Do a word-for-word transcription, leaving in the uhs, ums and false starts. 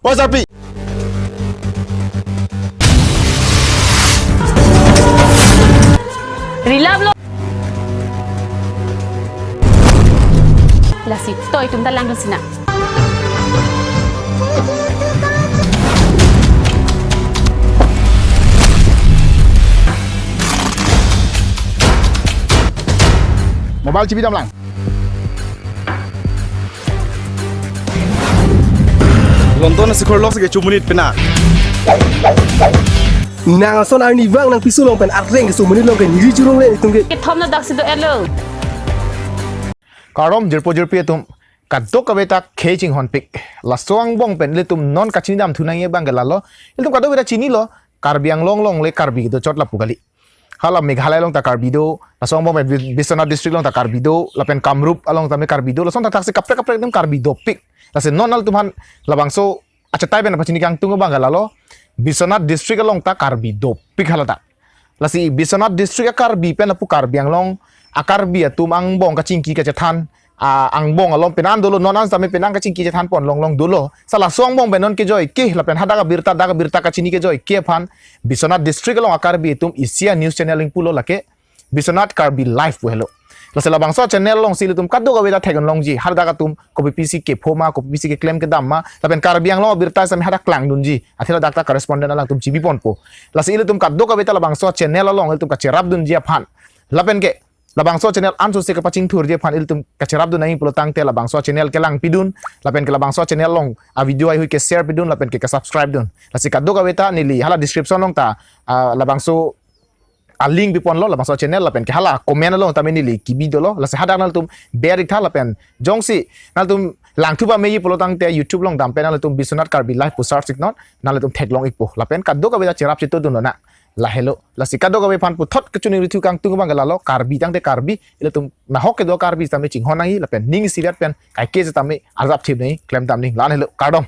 Oi sarpi. Rilap lo. Lasi to itum ta langdun sinang. Mobile chibidam lang. London si khorlok si ke chumunit pena. Nang ason arnivang nangpiso along pen arleng ke chumunit along ke niri churong le itum ke. Kethom na dak si do elo. Kardom jirpo jirpi atum, kadokave ta khei chinghonpik. Laso angbong pen ilitum non kachinidam thunang ye abang ke lalo. Ilitum kadokave ta chinilo, Karbi Anglong along le Karbi do chot lapu kali. Hala Meghalaya along ta Karbi do, laso angbong pen Bi-, Biswanath district along ta Karbi do, lapen Kamrup along tame Karbi do, lason ta thaksi kaprek kaprek atum Karbi dopik. Lasi non nanglitum aphan labangso achetai pen pachini kangtung abang ke lalo, Biswanath district along ta Karbi dopik haladak. Lasi Biswanath district a-Karbi pen lapu Karbi Anglong a-Karbi atum angbong kachingki kachethan, a, angbong along penan dolo, non an tame penan kachingki chethan pon longlong dolo. Sa laso angbong pen non kejoike, lapen hadak abirta, dak abirta kachini kejoike aphan Biswanath district along a-Karbi atum isi a-news channel ingpulo, lake Biswanath Karbi Live pu helo. Lasi labangso channel along si ilitum kadokave ta theklongji, hadak atum kopi pisi kepho ma, kopi pisi keklem kedam ma, lapen Karbi Anglong abirta sami hadak klangdunji, athe ladak ta correspondent alangtum chibi ponpo. Lasi ilitum kadokave ta labangso channel along ilitum kacherapdunji aphan, lapen ke labangso channel ansose kapachingthurji aphan ilitum kacherapdun nangji pulo tangte labangso channel kelang pidun, lapen ke labangso channel along a-video haihui ke-share pidun, lapen ke ke-subscribe dun. Lasi kadokave ta neli hala description along ta, ah, labangso a-link piponlo labangso channel, lapen ke hala comment along tame neli kibi dolo. Lasi hadak nanglitum ber-iktha, lapen jongsi nanglitum langthu pameji pulo tangte YouTube along dam pen nanglitum Biswanath Karbi Live pu search iknon, nanglitum theklong ikpo. Lapen kadokave ta cherap chitodun lonang. Lahelo. Lasi kadokave aphan puthot kachiningrithu kangtung abang ke lalo, Karbi tangte Karbi, ilitum nahok kedo Karbi tame chinghon nangji, lapen ning isivet pen kaike tame arjap thip nangji, klemdam nangji, la-an helo, kardom.